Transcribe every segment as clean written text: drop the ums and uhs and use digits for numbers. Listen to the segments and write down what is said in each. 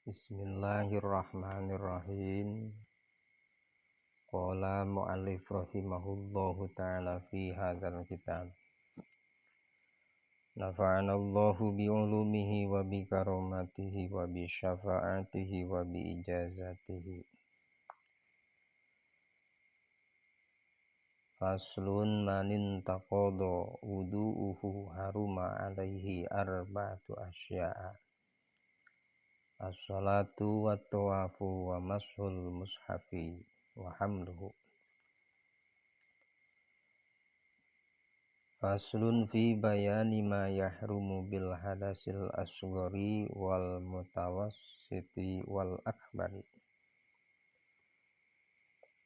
Bismillahirrahmanirrahim. Qala mu'allif rahimahullahu ta'ala fi hadzal kitab. Nafa'anallahu bi'ulumihi wa bi karamatihi wa bi syafaatihi wa bi ijazatihi. Faslun manin taqada wudu'uhu haruma alaihi arba'atu asya'a. As-salatu wa tawafu wa mashul mushafi wa hamluhu. Faslun fi bayani ma yahrumu bil hadasil asghari wal mutawassiti wal akbari.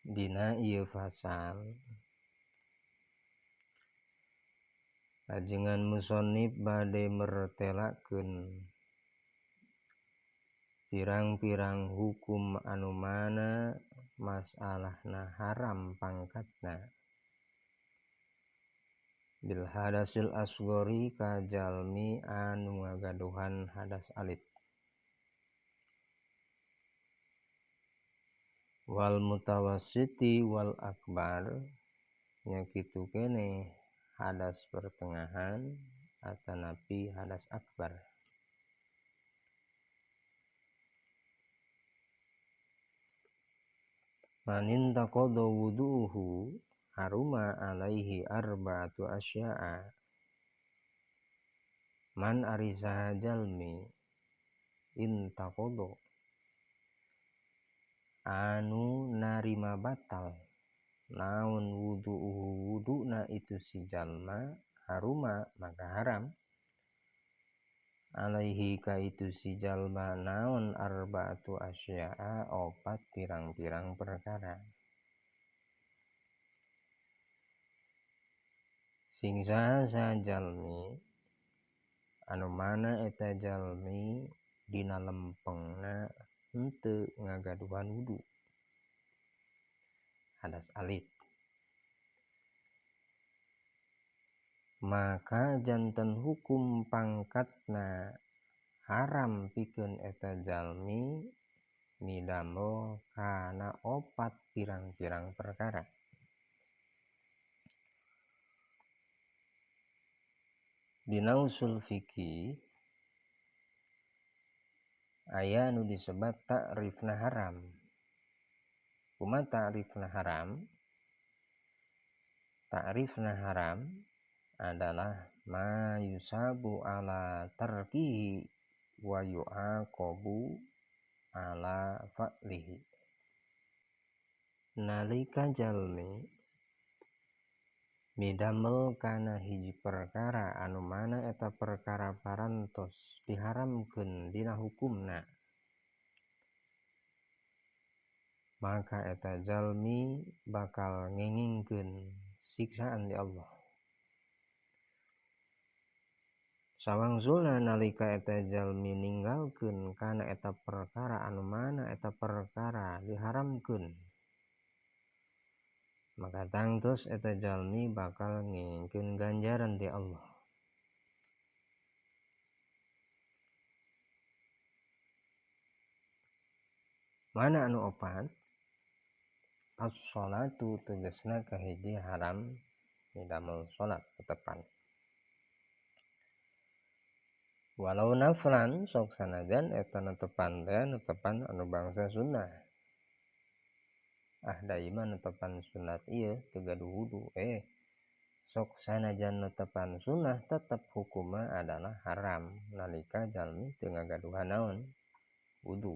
Dina ieu fasal ajengan musannif bade mertelakeun pirang-pirang hukum anu mana masalahna haram pangkatna bil hadasil asghari ka jalmi anu ngagaduhan hadas alit wal mutawassiti wal akbar nya kitu keneh hadas pertengahan atanapi hadas akbar. Manin taqadha wudu'uhu haruma alaihi arba'atu asya'a. Man ari saha jalmi intaqadha anu narima batal naon wudu'uhu wudu'na itu si jalma haruma maka haram alaihi ka itu si jalma naon arba'atu asya'a opat pirang-pirang perkara. Sing saha jalmi anu mana eta jalmi dina lempengna henteu ngagaduhan wudu hadas alit, maka janten hukum pangkatna haram pikeun eta jalmi midamel kana opat pirang-pirang perkara. Dina usul fikih aya nu disebat ta'rifna haram. Kumaha ta'rifna haram? Ta'rifna haram adalah ma yusabu ala tarkihi wa yu'aqabu ala fa'lihi. Nalika jalmi midamel kana hiji perkara anu mana eta perkara parantos diharamkeun dina hukumna, maka eta jalmi bakal ngengingkeun siksaan di Allah. Sawangsulna nalika eta jalmi ninggalkeun kana eta perkara anu mana eta perkara diharamkeun, maka tangtos eta jalmi bakal ngengingkeun ganjaran di Allah. Mana anu opat? As-sholatu tegasna kahiji haram midamel salat tetepan. Walau naflan sok sanajan eta netepan teh netepan anu bangsa sunnah. Ah da ieu mah netepan sunat ieu teu gaduh wudu. Sok sanajan netepan sunnah tetep hukumna adalah haram nalika jalmi teu ngagaduhan naon wudu.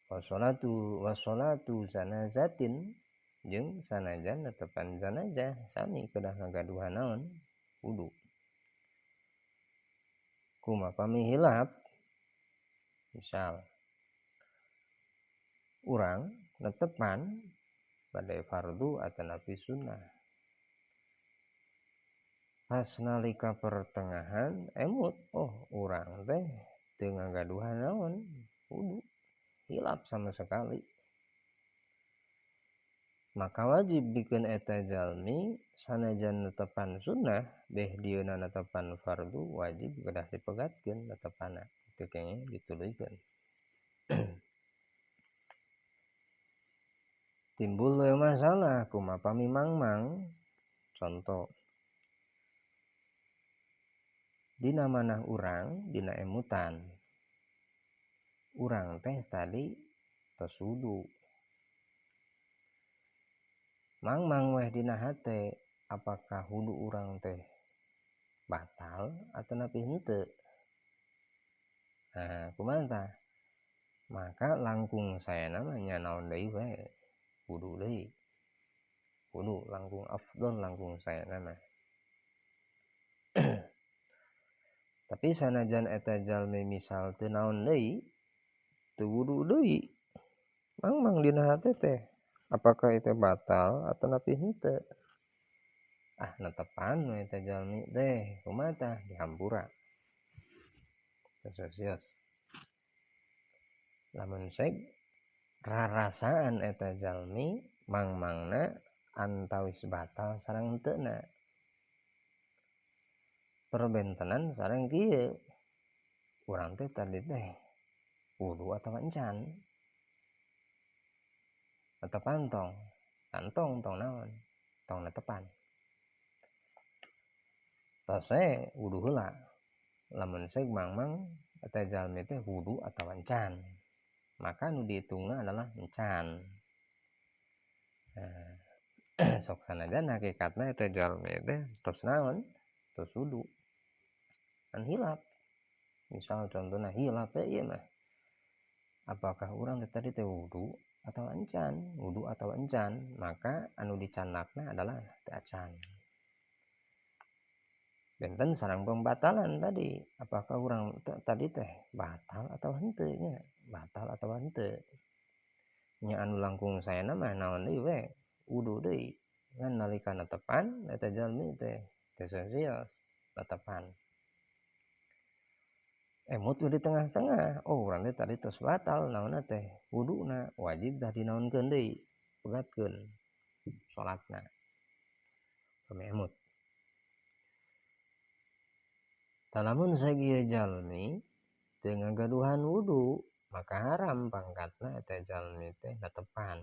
Washolatu janazatin jeung sanajan netepan janazah sami kedah ngagaduhan naon wudu. Kumaha pami hilap, misal urang netepan bade fardu atanapi sunnah, pas nalika pertengahan emut, oh urang teh teu ngagaduhan naon wudu, hilap sama sekali, maka wajib bikin eta jalmi sanajan netepan sunnah beh dieuna netepan fardu wajib kedah dipegatkeun netepana. Teu kenging dituluykeun. Timbul we masalah kumaha pami mangmang. Contoh dina manah urang dina emutan urang teh tadi tos wudu. Mangmang weh dina hate apakah wudu urang teh batal atau napi henteu. Nah, kumaha tah? Maka langkung saena mah nya naon deui we wudu deui. Wudu langkung afdol langkung saena mah. Tapi sanajan eta jalmi misal teu naon deui, teu wudu deui, mangmang dina hate teh apakah itu batal atau napi henteu. Ah, netepan we eta jalmi teh kumaha tah dihampura. Sosios. Lamun seg rarasaan eta jalmi mangmangna antawis batal sareng henteuna. Perbentenan sareng kieu. Urang teh tadi teh wudu atawa encan. Netepan tong, tantong tong naon, tong netepan. Tos we wudu heula. Lamun seg mangmang eta jalmi teh wudu atawa encan. Maka nu dihitungna adalah encan. Nah, sok sanajan hakikatna eta jalmi teh tos naon? Tos wudu. Kan hilap. Misal contohna hilap we ieu mah. Apakah urang teh tadi teh wudu atau encan? Wudu atau encan, maka anu dicandakna adalah teu acan. Benten sareng pembatalan tadi, apakah urang tadi teh batal atau henteu nya? Batal atau henteu? Nya anu langkung saena mah naon deui we? Wudu deui. Ngan nalika netepan eta jalmi teh teu serius netepan. Emut di tengah-tengah, oh urang teh tadi tos batal naonna teh? Wuduna wajib tah dinaonkeun deui, pegatkeun salatna. Kami emut. Lamun sagieu jalmi teu ngagaduhan wudu, maka haram pangkatna eta jalmi teh netepan.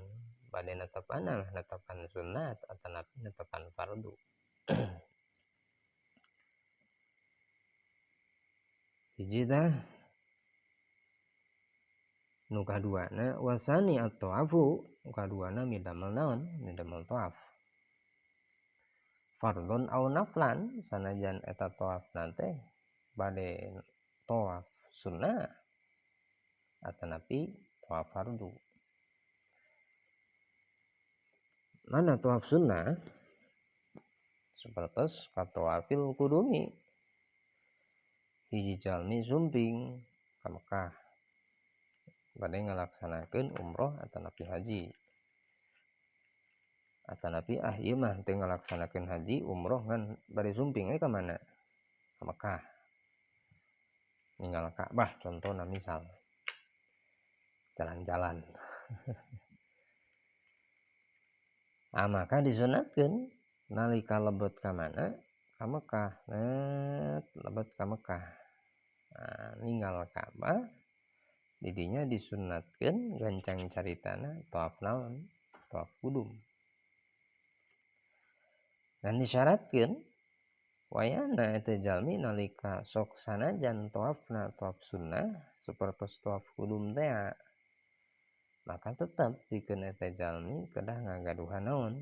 Bade netepan mah netepan sunat atanapi netepan fardu. Hiji tah nu kaduana wasani at-tawafu, nu kaduana midamel naon? Midamel tawaf. Fardhon au naflan, sanajan eta tawafna teh bade tawaf sunnah atanapi tawaf fardu. Mana tawaf sunnah? Sepertos katawafil kudumi. Hiji jalmi sumping ka Mekah bade ngalaksanakeun umroh atanapi haji. Atanapi ah ieu mah teu ngalaksanakeun haji umroh ngan bade sumping we ka mana? Ka Mekah. Ninggal Ka'bah contohna misal. Jalan-jalan. Ah, maka disunatkeun nalika lebet ka mana? Ka Mekah. Net lebet ka Mekah. Nah, ninggal Ka'bah didinya disunatkeun gancang caritana tawaf naon? Tawaf kudum. Dan disyaratkeun wayana eta jalmi nalika sok sanajan tawafna tawaf sunnah sapertos tawaf kudum teh, maka tetep pikeun eta jalmi kedah ngagaduhan naon?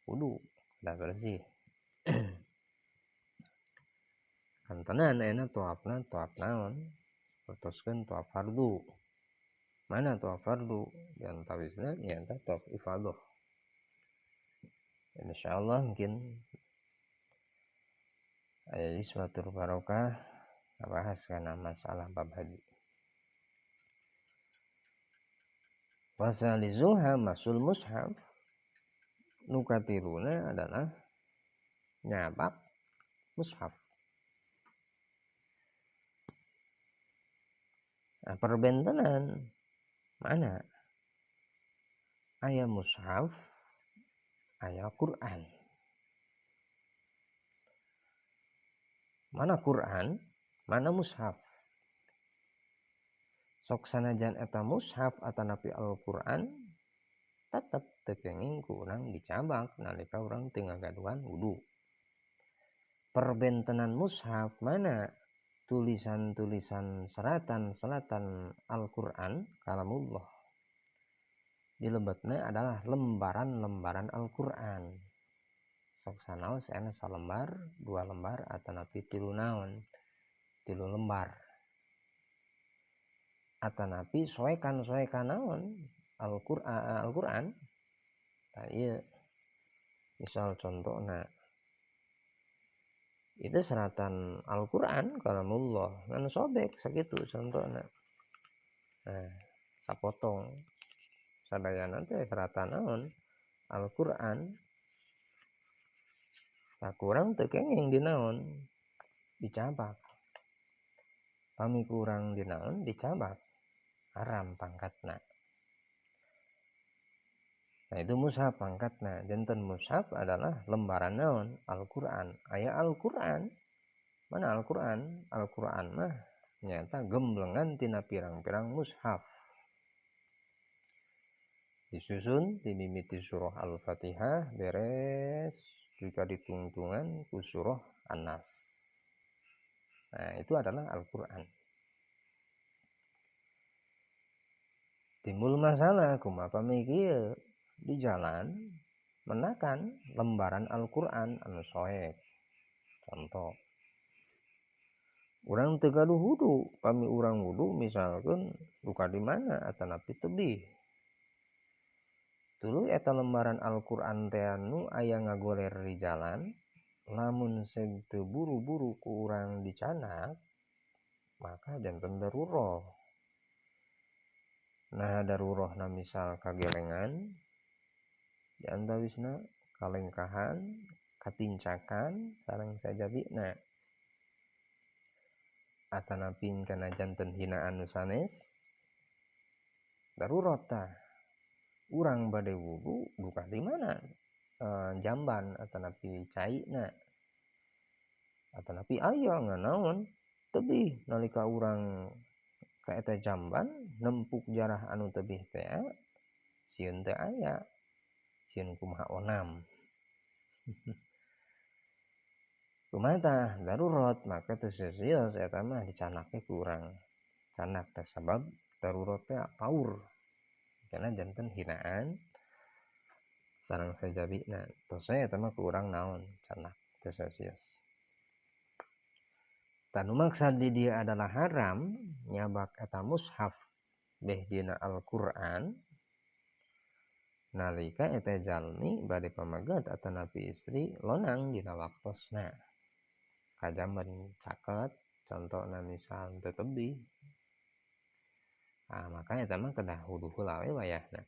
Wudu, kedah bersih. Kantenan ayeuna tawafna tawaf naon? Sapertoskeun tawaf fardu. Mana tawaf fardu? Di antawisna nyaeta tawaf ifadah. Insyaallah mungkin aya iswatur barokah ngabahas kana masalah bab haji. Wasalizuha masul mushaf, nu katiluna adalah nyabak mushaf. Nah, perbentenan mana? Aya mushaf, aya Quran. Mana Quran, mana mushaf? Sok sanajan eta mushaf atanapi Al-Qur'an tetep teu kenging ku urang dicabak nalika urang teu ngagaduhan wudu. Perbentenan mushaf mana tulisan-tulisan seratan-selatan Al-Qur'an kalamullah. Dilebetna adalah lembaran-lembaran Al-Qur'an. Sok sanaos ena salembar, dua lembar atanapi tilu naon, tilu lembar. Atanapi soekan-soekan naon Al-Qur'an. Tah ieu misal contohna itu seratan Al-Qur'an kalamullah ngan sobek sakitu contohna. Nah, sapotong sadayana teh seratan naon Al-Qur'an. Tah kurang teu kenging dinaon dicabak. Pami kurang dinaon dicabak haram pangkatna. Nah itu mushaf pangkatna. Janten mushaf adalah lembaran naon Al-Qur'an. Aya Al-Qur'an. Mana Al-Qur'an? Al-Qur'an mah nyata gemblengan tina pirang-pirang mushaf. Disusun dimimiti surah Al-Fatihah beres jika ditungtungan ku surah An-Nas. Nah itu adalah Al-Qur'an. Timbul masalah kumaha pamikir di jalan menakan lembaran Al-Qur'an anu soek. Contoh urang teu gaduh wudu, pami urang wudu misalkeun duka di mana atanapi tebih. Tuluy eta lembaran Al-Qur'an teh anu aya ngagoler di jalan, lamun seg teu buru-buru ku urang dicanak maka janten daruroh. Nah darurohna misal kagelengan di antawisna kalengkahan katincakan sareng sajabina atanapi kana janten hinaan nu sanes darurat tah urang bade wudu duka di mana jamban atanapi caina atanapi aya nganaon tebih nalika urang ka eta jamban nempuk jarah anu tebih teh sieun teu aya sieun kumaha onam. Kumaha tah darurat maka teu sieus eta mah dicanake ku urang canak teh sabab darurat teh paur karena janten hinaan sareng sajabina tos we eta mah ku urang naon canak teu sieus. Tanu maksad di dia adalah haram nyabak eta mushaf beh dina Al-Qur'an nalika eta jalmi bade pamaget atanapi istri lonang dina waktosna kajaman caket contohna misal teu tebih. Ah maka eta mah kedah wudu heula we wayahna.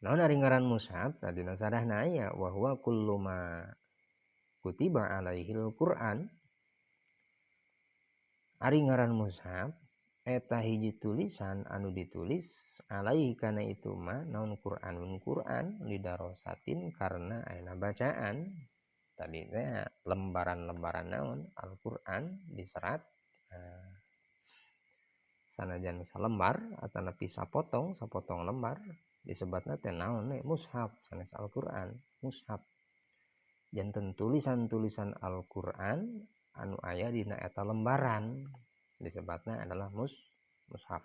Naon ari ngaran mushaf tah dina sarahna aya wa huwa kullu ma kutiba alaihil Qur'an. Ari ngaran mushaf eta hiji tulisan anu ditulis alaihi kana itu mah naon Qur'anun Qur'an lidarosatin karena ayeuna bacaan tadi teh lembaran-lembaran naon Al-Qur'an diserat sanajan salembar atanapi sapotong sapotong lembar disebatna teh naon mushaf sanes Al-Qur'an mushaf. Janten tulisan-tulisan Al-Qur'an anu aya dina eta lembaran disebatna adalah mushaf.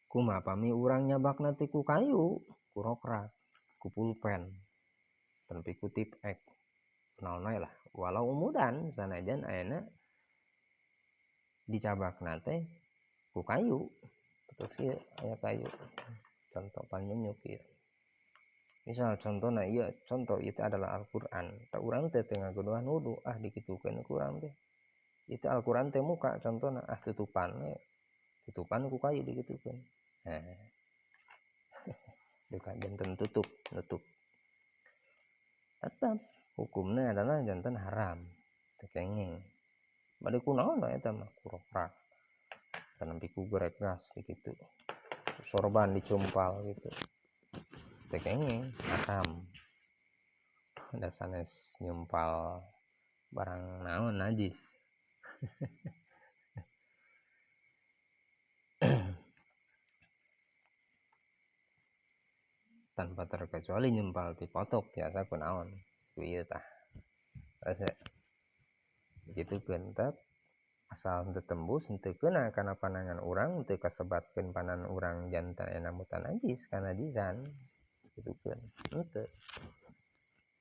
Kumaha pami urang nyabakna ti ku kayu, ku rokrak, ku pulpen, tapi ku tip ek, naon we lah. Walau umudan sanajan ayana dicabakna teh ku kayu. Terus ieu aya kayu. Contoh panyunyuk ieu. Misal contohna ieu contoh itu adalah Al-Qur'an. Tah urang teh teu ngageduhan wudu, ah dikitukeun ku urang teh. Itu Al-Qur'an teh muka contohna ah tutupan we. Tutupan ku kayu dikitukeun. Nah. Duka janten tutup, nutup. Tetap hukumna adalah janten haram. Teu kenging. Bade kunaon eta mah kurokrak. Tanampi ku gorek gas kitu. Sorban dicumpal gitu. Teu kenging haram. Da sanes nyumpal Barang naon najis. Tanpa terkecuali nyempal ti kotok tiasa kunaon ku ieu tah. Asa digitukeun tet asal henteu tembus henteu keuna kana panangan urang teu kasebatkeun panan urang jantan ena mutanajis kanajisan gitukeun henteu.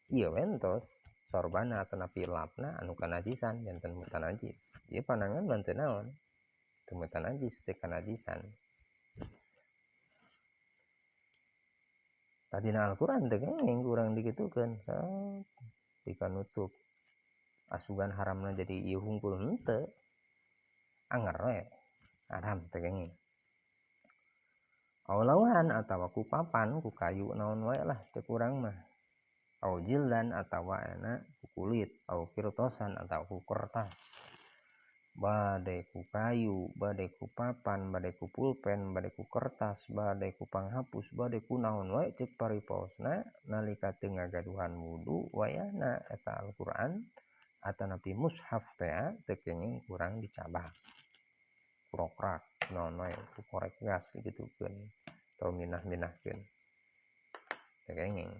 Ieu entos sorbana atanapi lapna anu kanajisan jantan mutanajis. Ieu panangan mah teu naon teu mutanajis teu kanajisan. Tadina Al-Qur'an teh kenging kurang digitukeun dikanutup asugan haramna jadi ieu hungkul henteu anger we haram teh kenging. Aulauhan atawa ku papan ku kayu naon wae lah teu kurang mah. Au jildan atawa ena ku kulit, au kirtosan atawa ku kertas. Bade ku kayu, bade ku papan, bade ku pulpen, bade ku kertas, bade ku panghapus, bade ku naon wae ceuk paripaosna nalika teu ngagaduhan wudu wayahna eta Al-Qur'an atanapi mushaf teh teu kenging kurang dicabak. Kurokrak naon wae ku korek gas digitukeun atau minah-minahkeun. Teu kenging.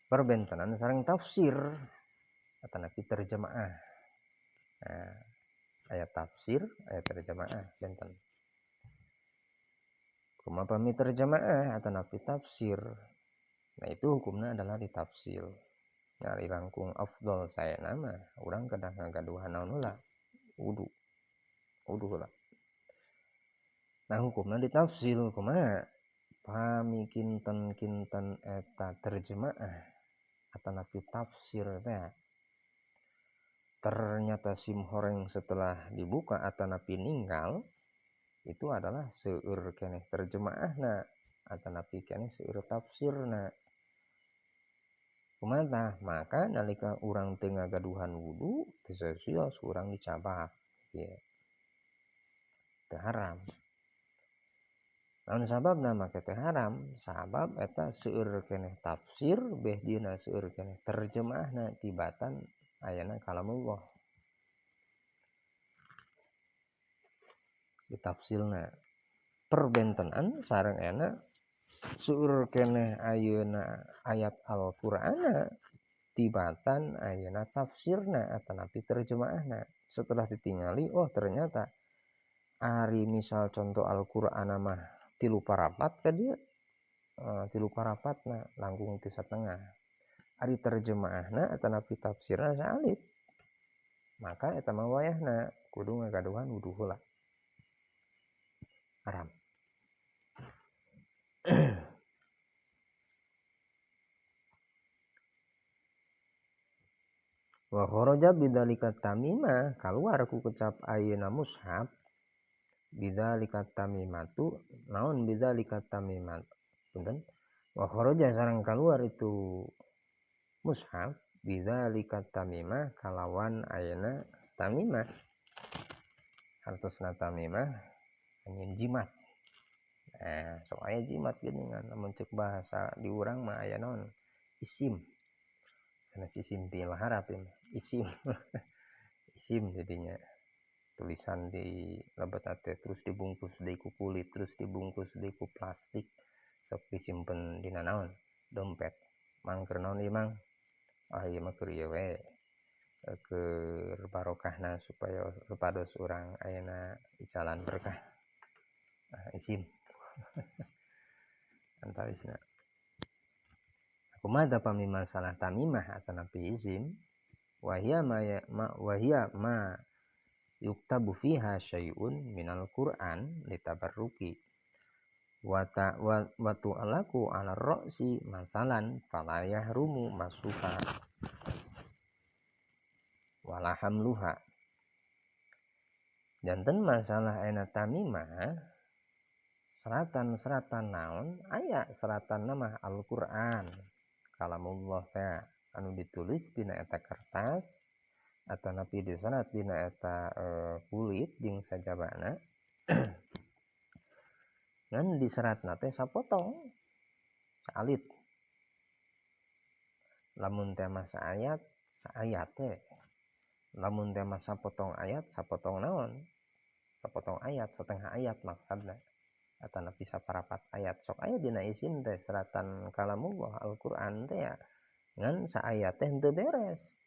Perbentenan sareng tafsir atanapi terjemaah. Nah, ayat tafsir, ayat terjemaah benten. Kumaha pami terjemaah atanapi tafsir. Nah, itu hukumna adalah ditafsir. Nyari langkung afdol saya nama, urang kedah ngagaduhan naon heula? Wudu. Wudu heula. Nah, hukumna ditafsir kumaha? Pami kinten-kinten eta terjemaah atanapi tafsir teh ternyata sim horeng setelah dibuka atanapi ninggal itu adalah seueur keneh terjemahna atanapi keneh seueur tafsirna. Kumaha maka nalika urang teu ngagaduhan wudu teu seusios urang dicabak ieu teu haram. Naon sababna make teu haram? Sabab eta seueur keneh tafsir beh dina seueur keneh terjemahna tibatan ayana kalamullah ditafsilna perbentenan sareng ena seueur keneh ayeuna ayat Al-Qur'ana tibatan ayeuna tafsirna atanapi terjemahna. Setelah ditingali oh ternyata ari misal contoh Al-Qur'ana mah 3/4 ka dieu, 3/4 langkung ti satengah. Ari terjemahna atanapi tafsirna saalit maka eta mah wayahna kudu ngagaduhan wudu heula haram. Wa kharaja bidzalika tamimah kaluar ku kecap ayeuna mushaf bidzalika tamimatu naon bidzalika tamimat punten wa kharaja sareng kaluar itu mushaf bidzalika tamimah kalawan ayeuna tamimah hartosna tamimah anjeun jimat. Nah, sok aya jimat geuningan lamun ceuk bahasa di urang mah aya naon isim. Sanes isim til harap ieu mah isim. Isim jadinya tulisan di lebet teh terus dibungkus deui ku kulit terus dibungkus deui ku plastik sok disimpen dina naon dompet. Mang keur naon ieu mang? Ah ieu mah keur ieu we. Keur barokahna supaya supados urang ayeuna icalan berkah. Ah isim. Antawisna. Kumaha da pami masalah tamimah atanapi isim? Wahia ma ya, ma wahia ma yuktabu fiha syai'un minal Qur'an litabarruki. Wa ta wa, wa tu'laku 'ala ra'si masalan fala yahrumu masuha wala hamluha. Janten masalah ayeuna tamimah seratan-seratan naon aya seratan nama Al-Qur'an kalamullah teh anu ditulis dina eta kertas atanapi diserat dina eta kulit jeung sajabana. Ngan diseratna teh sapotong saalit. Lamun teh mah saayat, saayat teh. Lamun teh mah sapotong ayat, sapotong naon? Sapotong ayat, setengah ayat maksudna. Atanapi saparapat ayat. Sok aya dina isim teh seratan kalamullah Al-Qur'an teh ya. Ngan saayat teh henteu beres.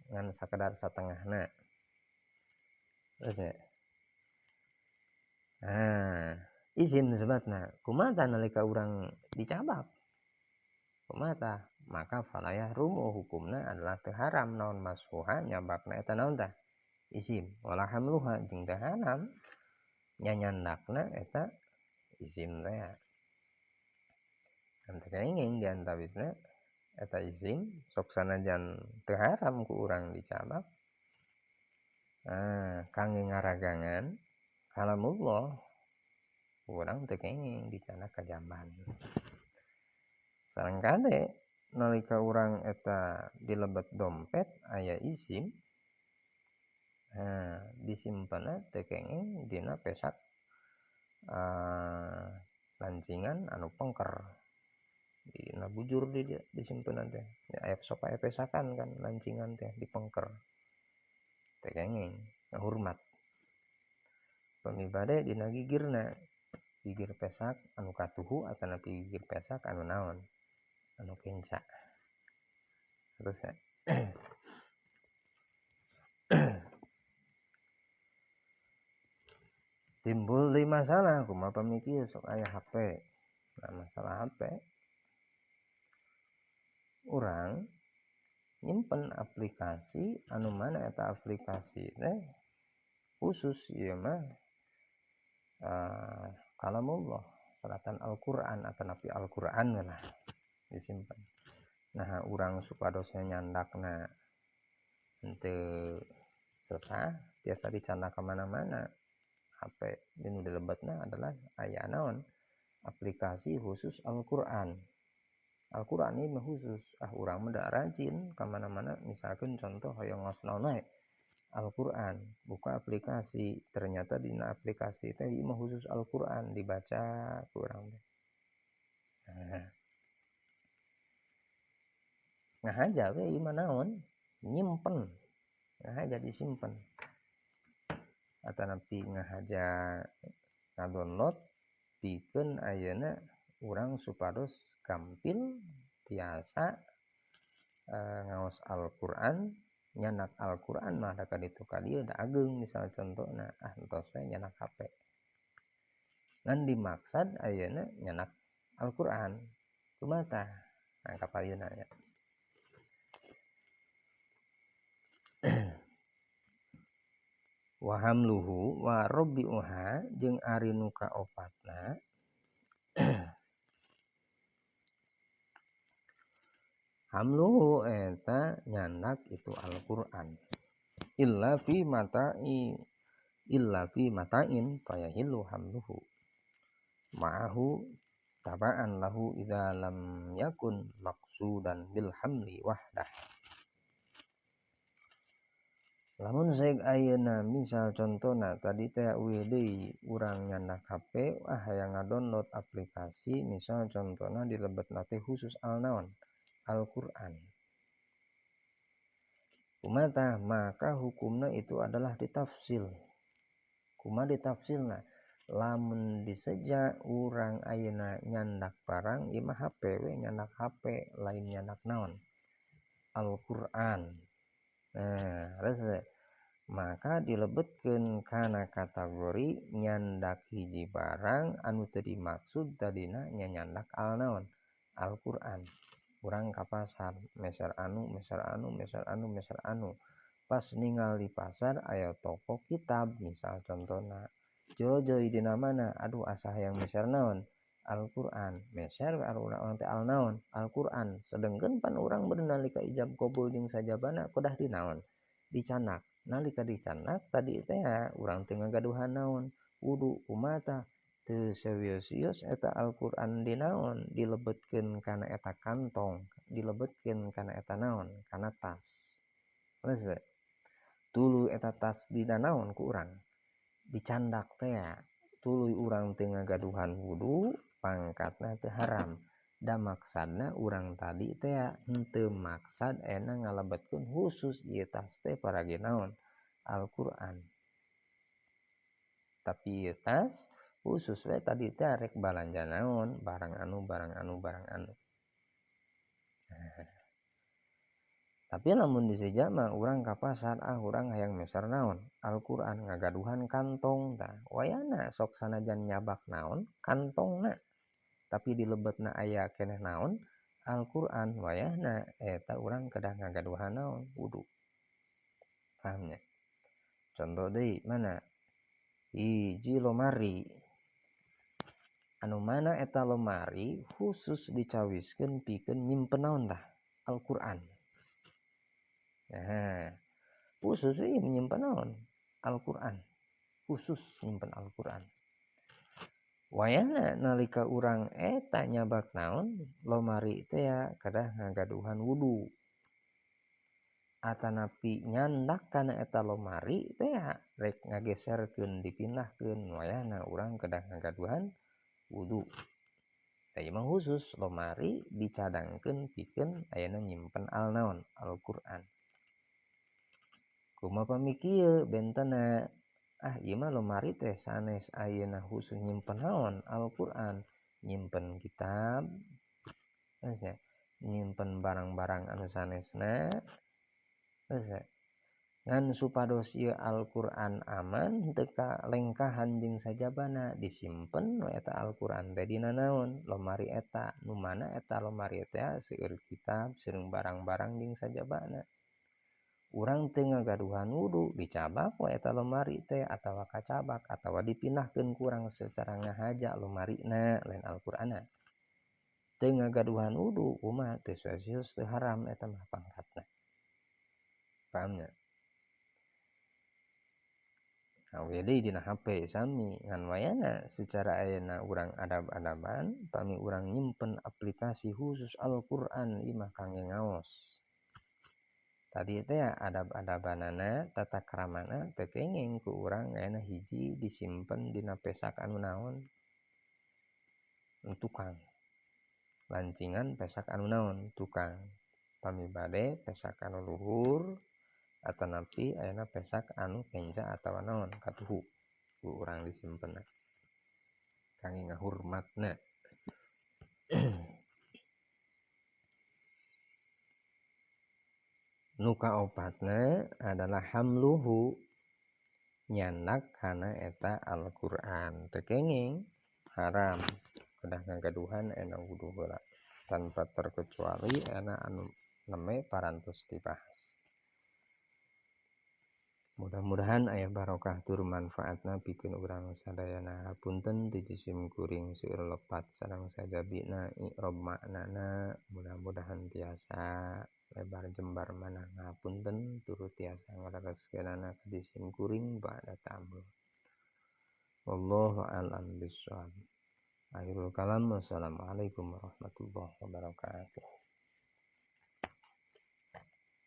Ngan sakedar satengahna. Terus ya. Nah, isim sebatna kumaha nalika urang dicabak? Kumaha? Maka falayah rumu hukumna adalah teu haram naon mashuha nyabakna eta naon tah? Isim. Wala hamluha jeung teu haram nyanyandakna eta isim teh. Kan teu kenging di antawisna eta isim sok sanajan teu haram ku urang dicabak. Nah, kangge ngaragangan kalamullah urang teu kenging dicandak ka jamban. Sareng kade nalika urang eta dilebet dompet aya isim, nah disimpenna teu kenging dina pesak lancingan anu pengker dina bujur di dia disimpenna teh. Ya, aya sok aya pesakan kan lancingan teh dipengker teu kenging ngahurmat. Pami bade dina gigirna, gigir pesak anu katuhu atanapi gigir pesak anu naon anu kenca. Terus ya. Timbul deui masalah kumaha pamikir sok aya HP. Nah, masalah HP urang nyimpen aplikasi anu mana eta aplikasi teh khusus ieu mah kalamullah seratan Al-Qur'an atanapi Al-Qur'an lah disimpan. Nah, urang supadosnya nyandakna henteu sesah tiasa dicandak ka mana-mana. HP dinu dilebetna adalah aya naon? Aplikasi khusus Al-Qur'an. Al-Qur'an ini mah khusus. Ah, urang mah da rajin ka mana-mana, misalkan contoh hoyong ngaos naon wae Al-Qur'an, buka aplikasi, ternyata dina aplikasi teh ieu mah khusus Al-Qur'an dibaca ku urang teh. Nah, ngahaja we ieu mah naon? Nyimpen. Ngahaja disimpen. Atanapi ngahaja ngadownload pikeun ayeuna urang supados gampil tiasa ngaos Al-Qur'an, nyanak Al-Qur'an mah da ka ditu ka dieu da ageung misalnya contohna, ah entos we nyanak HP. Ngan dimaksad ayeuna nyanak Al-Qur'an. Kumaha tah? Nah, kapayunna nya. Wa hamluhu wa rabbi'uha jeung ari nu kaopatna hamluhu eta nyandak itu Al-Qur'an illa fi mata'i illa fi mata'in fayahillu hamluhu ma'ahu taba'an lahu idza lam yakun maqsudan bil hamli wahdah. Lamun seeg ayeuna misal contona tadi teh eueuh deui urang nyandak HP, ah hayang ngadownload aplikasi misal contona dilebetna teh khusus al naon? Al-Qur'an. Kumaha tah? Maka hukumna itu adalah ditafsil. Kumaha ditafsilna? Lamun diseja urang ayeuna nyandak barang ieu mah HP we, nyandak HP lain nyandak naon? Al-Qur'an. Nah, rese. Maka dilebetkeun kana kategori nyandak hiji barang anu teu dimaksud tadina nya nyandak al naon? Al-Qur'an. Urang ka pasar, meser anu, meser anu, meser anu, meser anu. Pas ningal di pasar aya toko kitab misal contona. Jero-jero dina mana? Aduh asa hayang meser naon? Al-Qur'an. Meser we urang teh al naon? Al-Qur'an. Sedengkeun pan urang bener nalika ijab qabul jeung sajabana kedah di naon? Dicanak. Nalika dicanak tadi teh urang teu ngagaduhan naon? Wudu kumaha tah? Teu serius-serius eta Al-Qur'an di naon? Dilebetkeun kana eta kantong, dilebetkeun kana eta naon? Kana tas. Leres teu? Tuluy eta tas dina naon ku urang? Dicandak teh. Tuluy urang teu ngagaduhan wudu, pangkatna teu haram. Da maksadna urang tadi teh henteu maksad ena ngalebetkeun khusus ieu tas teh paragi naon Al-Qur'an. Tapi ieu tas khusus we tadi teh rek balanja naon barang anu barang anu barang anu. Nah, tapi lamun diseja mah urang ka pasar ah urang hayang meser naon Al-Qur'an ngagaduhan kantong tah wayana sok sanajan nyabak naon kantongna tapi dilebetna aya keneh naon Al-Qur'an wayahna eta urang kedah ngagaduhan naon wudu. Pahamnya? Contoh deui mana hiji lomari anu mana eta lomari khusus dicawiskeun pikeun nyimpen naon tah Al-Qur'an. Nah, khusus ieu nyimpen naon Al-Qur'an, khusus nyimpen Al-Qur'an. Wayahna nalika urang eta nyabak naon lomari teh ya kedah ngagaduhan wudu. Atanapi nyandak kana eta lomari teh ya rek ngageserkeun dipindahkeun wayahna urang kedah ngagaduhan wudu. Tah ieu mah khusus lomari dicadangkeun pikeun ayeuna nyimpen al naon Al-Qur'an. Kumaha pami kieu bentena ah ieu mah lomari teh sanes ayeuna khusus nyimpen naon Al-Qur'an, nyimpen kitab, nya nyimpen barang-barang anu sanesna, nya ngan supados ieu Al-Qur'an aman teu kalengkahan jeung sajabana disimpen we eta Al-Qur'an teh dina naon lomari eta nu mana eta lomari teh seueur kitab sareng barang-barang jeung sajabana. Urang teu ngagaduhan wudu dicabak we eta lomari teh atawa kacabak atawa dipindahkeun ku urang secara ngahaja lomarina lain Al-Qur'anna. Teu ngagaduhan wudu kumaha teu serius teu haram eta mah pangkatna. Pahamnya? Nah, deui dina HP sami ngan wayana secara ayeuna urang adab-adaban pami urang nyimpen aplikasi khusus Al-Qur'an ieu mah kangge ngaos. Tadi teh adab-adabanana tata kramana teu kenging ku urang ayeuna hiji disimpen dina pesak anu naon tukang. Lancingan pesak anu naon tukang. Pami bade pesak anu luhur atanapi ayeuna pesak anu kenca atawa naon katuhu ku urang disimpenna. Kangge ngahurmatna. Nu kaopatna adalah hamluhu nyandak kana eta Al-Qur'an teu kenging haram kedah ngagaduhan ena wudu heula tanpa terkecuali ena anu neme parantos dibahas. Mudah-mudahan aya barokah tur manfaatna pikeun urang sadayana. Hapunten ti jisim kuring seueur lepat sareng sajabina i'rob maknana mudah-mudahan tiasa lebar jembar manah. Ngapunten turut tiasa ngalereskeunana ka jisim kuring ba'da ta'amul. Wallahu a'lam bissawab. Akhirul kalam, wassalamualaikum warahmatullahi wabarakatuh.